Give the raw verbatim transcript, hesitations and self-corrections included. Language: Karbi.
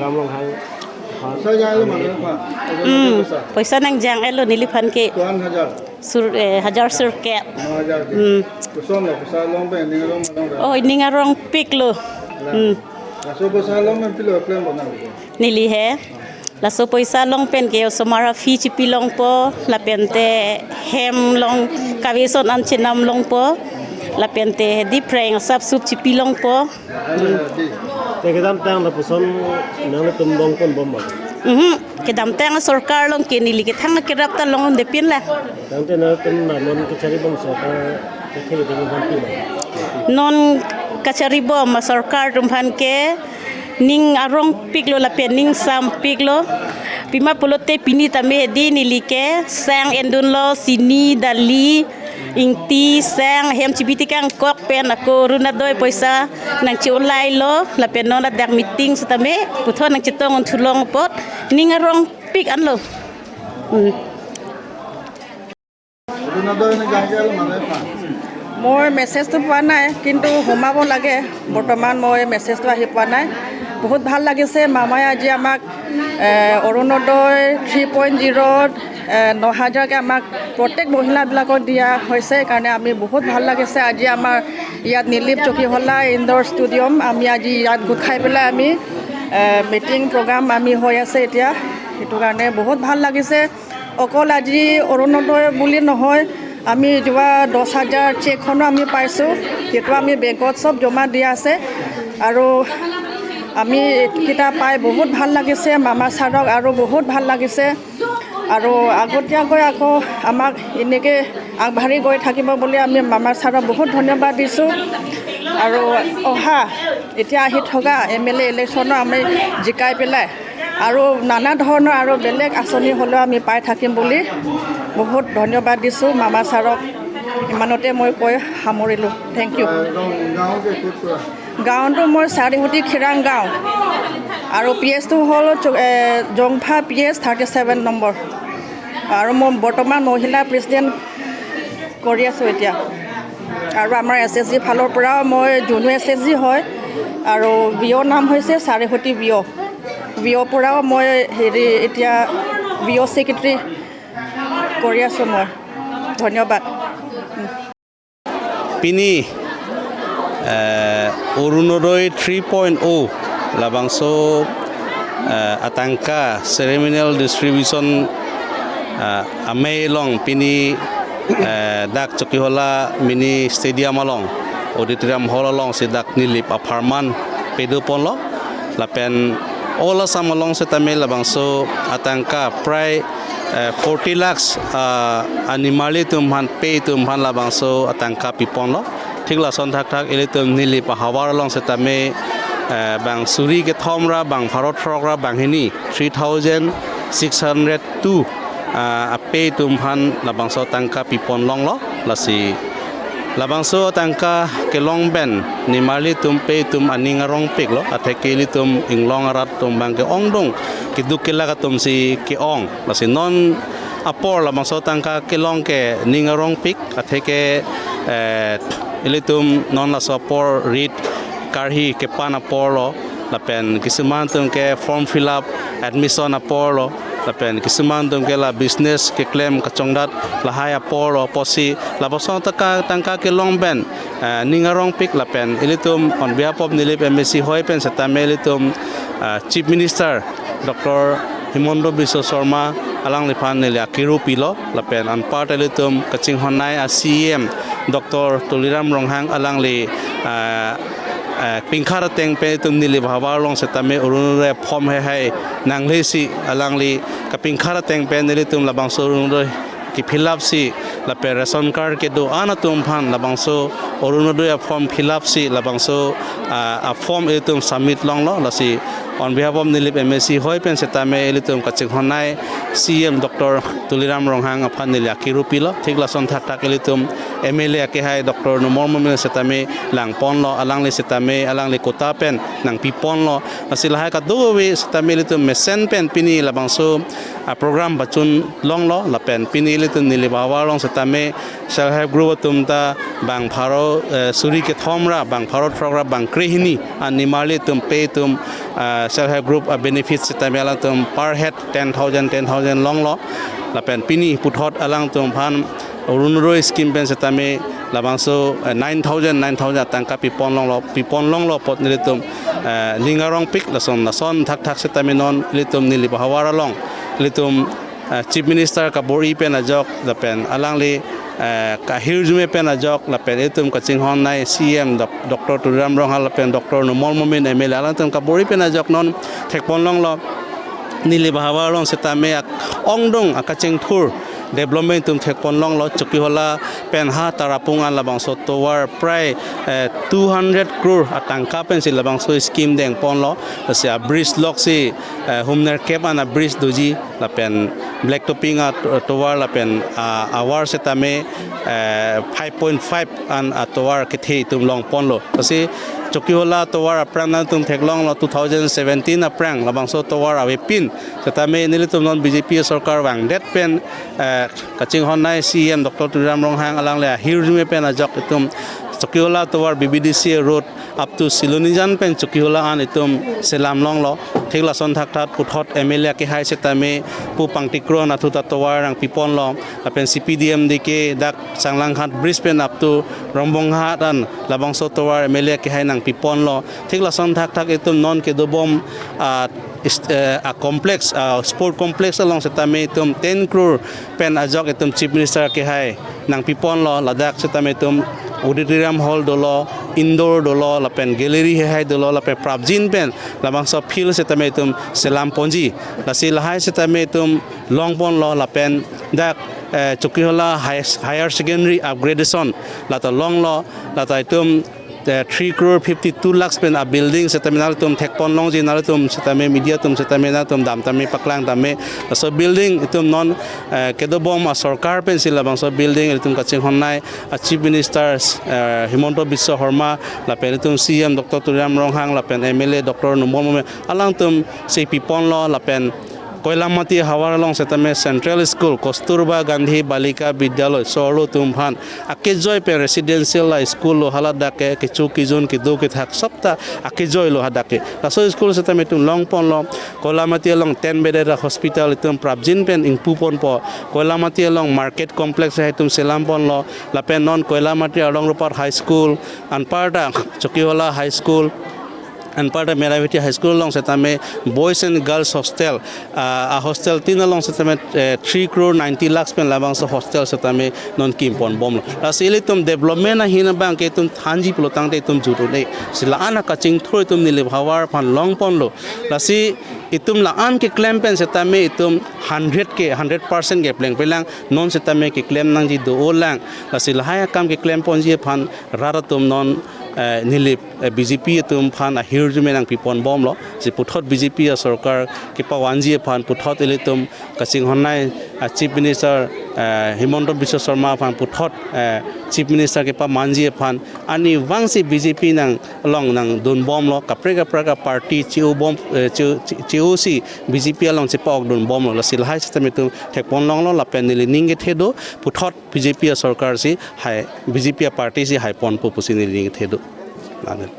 Ram Ronghang. Poisa jang-etlo mane, ma? Hmm, poisa nangjang-etlo neliphan ke. Ko-an hajar? Sur, eh, hajar sirkep. No hajar ke. Hmm. Koson lo, poisa along pen, ning arong along pen. Oh, ning arongpiklo. La. Hmm. Laso poisa along pen pilo plan bona. Neli he. Laso poisa along pen ke osomar a-fee chipilongpo, lapente hem along kave ason an chenamlongpo, lapente hedi phreng asap sup chipilongpo. Te kedamtang lapuson nanglitum longponbom ma? Mhm. Kedamtang sorkar along ke neli kethang kerap ta longdepin la. Tangte nanglitum la non kachari bom sorkar kethe kethe bom pima? Non kachari bom ma sorkar atum aphan ke ning arongpiklo lapen ning sampiklo. Pima pulote pini tame hedi neli ke sang endunlo, sini, dali, ingti, sang, hem chibi tekangkok pen ako Orunodoi poisa nangche-olailo, lapen non ladak meeting setame puthot nangchetong un thulong apot ning arongpik anlo. Hmm. Orunodoi ne jang-etlo mane, ma? মই মেছেজটো পোৱা নাই, কিন্তু সোমাব লাগে। বৰ্তমান মই মেছেজটো আহি পোৱা নাই। বহুত ভাল লাগিছে, মামাই আজি আমাক, এ, অৰুণোদয় থ্ৰী পইণ্ট জিৰ'ত, এ, ন হাজাৰকে আমাক প্ৰত্যেক মহিলাবিলাকক দিয়া হৈছে। সেইকাৰণে আমি বহুত ভাল লাগিছে। আজি আমাৰ ইয়াত নিলিপ চকীহলা ইনডোৰ ষ্টেডিয়াম, আমি আজি ইয়াত গোট খাই পেলাই আমি, এ, মিটিং প্ৰগ্ৰাম আমি হৈ আছে এতিয়া। সেইটো কাৰণে বহুত ভাল লাগিছে। অকল আজি অৰুণোদয় বুলি নহয়, আমি যোৱা দহ হাজাৰ চেকখনো আমি পাইছোঁ, সেইটো আমি বেংকত চব জমা দিয়া আছে। আৰু আমি এইকেইটা পাই বহুত ভাল লাগিছে, মামা ছাৰক আৰু বহুত ভাল লাগিছে। আৰু আগতীয়াকৈ আকৌ আমাক এনেকৈ আগবাঢ়ি গৈ থাকিব বুলি আমি মামা ছাৰক বহুত ধন্যবাদ দিছোঁ। আৰু অহা, এতিয়া আহি থকা এম এল এ ইলেকশ্যনত আমি জিকাই পেলাই আৰু নানা ধৰণৰ আৰু বেলেগ আঁচনি হ'লেও আমি পাই থাকিম বুলি বহুত ধন্যবাদ দিছোঁ মামা ছাৰক। ইমানতে মই কৈ সামৰিলোঁ। Thank you. গাঁও, গাঁও যে ক'ত পৰা? গাঁওটো মোৰ চাৰিসুতি খিৰাং গাঁও আৰু পি এইচটো হ'ল চ-, এ, জংফা P H thirty seven number. আৰু মই বৰ্তমান মহিলা প্ৰেচিডেণ্ট কৰি আছোঁ এতিয়া। আৰু আমাৰ এছ এইচ জি ফালৰ পৰাও মই জুনু এছ এইচ জি হয় আৰু ভি অ' নাম হৈছে চাৰিসুতি ভি অ'। ভি অ' পৰাও মই হেৰি এতিয়া ভি অ' ছেক্ৰেটাৰী কৰি আছোঁ মই। ধন্যবাদ। Pini, eh, Orunodoi three point oh labangso, eh, atangka ceremonial distribution, eh, amei along pini, eh, dak Chokihola mini stadium along, auditorium hall alongsi dak Nilip apharman pedoponlo. Lapen all Assam along setame labangso atangka prai, eh, forty lakhs, ah, animali atum aphan, pei atum aphan labangso atangka piponlo. Thik lason thakthak ilitum Nilip ahavar along setame, eh, bang suri kethom ra, bang pharo throk ra, banghini, three thousand six hundred two, ah, apei atum aphan labangso atangka piponlonglo. Lasi labangso atangka kelong pen nimarli atum, pei atum aning arongpiklo, atheke ilitum inglong arat atum abang ke-ongdung, keduk kelak atumsi ke-ong. Lasi non apor labangso atangka kelong ke ning arongpik, atheke, eh, ilitum non laso apor rit karhi kepan aporlo, lapen kisuman atum ke form fill up, admission aporlo, lapen kisuman atum ke la business keklem kachongdat lahai aporlo, pusi labangso atangka, atangka kelong pen, eh, ning arongpik lapen ilitum on behalf of Nilip M A C hoi pen setame ilitum, eh, Chief Minister Doctor Himanta Biswa Sarma alangliphan neli akiru pilo, lapen anparta ilitum kachinghonnei a C E M Doctor Tuliram Ronghang alangli, eh, eh, pingkhar ateng pen itum Nilip ahavar along setame Orunodoi form heihei nanglesi alangli kapingkhar ateng pen nelitum labangso Orunodoi ke-fill up si lapen ration card kedo-an atum aphan labangso Orunodoi a-form fill up si labangso, ah, a-form itum submit longlo. Lasi on behalf of Nilip M A C hoi pen setame ilitum kachinghonnei C E M Doctor Tuliram Ronghang aphan neli akiru pilo. Thik lason thakthak ilitum M L A akehai Doctor Numal Momin setame langponlo, alangli setame alangli quota pen nangpiponlo. Lasi lahai kadokave setame ilitum mesen pen pini labangso, a program pachun longlo, lapen pini ilitum Nilip ahavar along setame self help group atum ta bang pharo, eh, suri kethom ra, bang pharo throk ra, bang krehini an nimarli atum pe atum, ah, self help group a benefit setame alangtum per head ten thousand, ten thousand longlo. Lapen pini puthot alangtum aphan Orunodoi scheme pen setame labangso, eh, nine thousand, nine thousand atangka pipon longlo, pipon longlo apot nelitum, eh, ning arongpik. Lason, lason thakthak setame non ilitum Nilip ahavar along ilitum, eh, Chief Minister kabor-i pen ajok, lapen alangli, eh, kahirjume pen ajok, lapen ilitum kachinghonnei C E M Doc-, Doctor Tuliram Ronghang lapen Doctor Numal Momin M L A alangtum kabor-i pen ajok non thekpon longlo. Nilip ahavar along setame ak-, ongdung akachingthur development atum thekpon longlo. Chokihola pen ha Tarapung an labangso tovar prai, eh, two hundred crore atangka pensi labangso scheme dengponlo. Lasi a bridge loksi, eh, humner kep an a bridge doji, lapen black topping a to-, tovar lapen, ah, ahavar setame, eh, five point five an atovar kethe itum longponlo. Lasi Chokihola tovar aphrang nangtum theklonglo, two thousand seventeen aphrang labangso tovar avepin. Setame nelitum non B J P sorkar vangdet pen, eh, kachinghonnei C E M Doctor Tuliram Ronghang alangli ahirjume pen ajok itum Chokihola tovar B B D C A road up to Silonijan pen Chokihola an itum selam longlo. Thik lason thakthak puthot M L A kehai setame Pu Pangtik Kro anatthu ta tovar nangpiponlo. Lapen C P D M D K dak Sanglanghat bridge pen up to Rongbonghat an labangso tovar M L A kehai nangpiponlo. Thik lason thakthak itum non kedobom, ah, ist-, eh, a complex, ah, sport complex along setame itum ten crore pen ajok itum Chief Minister kehai nangpiponlo. Ladak setame itum auditorium hall dolo, indoor dolo, lapen gallery hehai dolo, lapen prapjin pen labangso field setame itum selam ponji. Lasi lahai setame itum longponlo, lapen dak, eh, Chokihola High-, Higher Secondary upgradation lata longlo, lata itum, eh, three crore fifty-two lakhs pen a building setame nangtum thekpon longji, nangtum setame media atum setame nangtum dam tame paklang tame. Laso building itum non, eh, kedobom a sorkar pensi labangso building itum kachinghonnei a Chief Minister, eh, Himanta Biswa Sarma, lapen itum C E M Doctor Tuliram Ronghang, lapen M L A Doctor Numal Momin alangtum si piponlo, lapen Koilamati ahavar along setame Central School, Kasturba Gandhi Balika Vidyalay, so-arlo atum aphan akejoi pen residential la school lo, hala dak ke kecho kejun kedo kethak sob ta akejoi lo hadak ke. Laso school setame itum longponlo. Koilamati along ten bedded hospital itum prapjin pen ingpuponpo. Koilamati along market complex hai itum selamponlo. Lapen non Koilamati along Ropat High School, anparta Chokihola High School, anparta Meraveti High School along setame Boys and Girls Hostel, ah, a hostel tin along setame, eh, three crore ninety lakhs pen labangso hostel setame non kimponbomlo. Lasi ilitum development ahin abang ke itum thanji pulo tangte itum jut un-e. Si la-an akachingthur itum Nilip ahavar aphan longponlo. Lasi itum la-an keklem pen setame itum hundred ke, hundred percent kepleng pelang, non setame keklem nangji do-olang. Lasi lahai akam keklemponji aphan rat atum non, eh, Nilip, eh, B J P atum aphan ahirjume nangpiponbomlo. Si puthot B J P asorkar kepavanji aphan puthot ilitum kachinghonnei, eh, Chief Minister, eh, Himanta Biswa Sarma aphan puthot, eh, Chief Minister kepamanji aphan arnivang si B J P nang along nangdunbomlo, kaprek kaprek a party che-obom, eh, che-, che-, che-o si B J P along chepa-okdunbomlo. Lasi lahai setame itum thekpon longlo, lapen neli ning kethe do, puthot B J P asorkar si hai, B J P aparty si haiponpo pusi neli ning kethe do. Amen.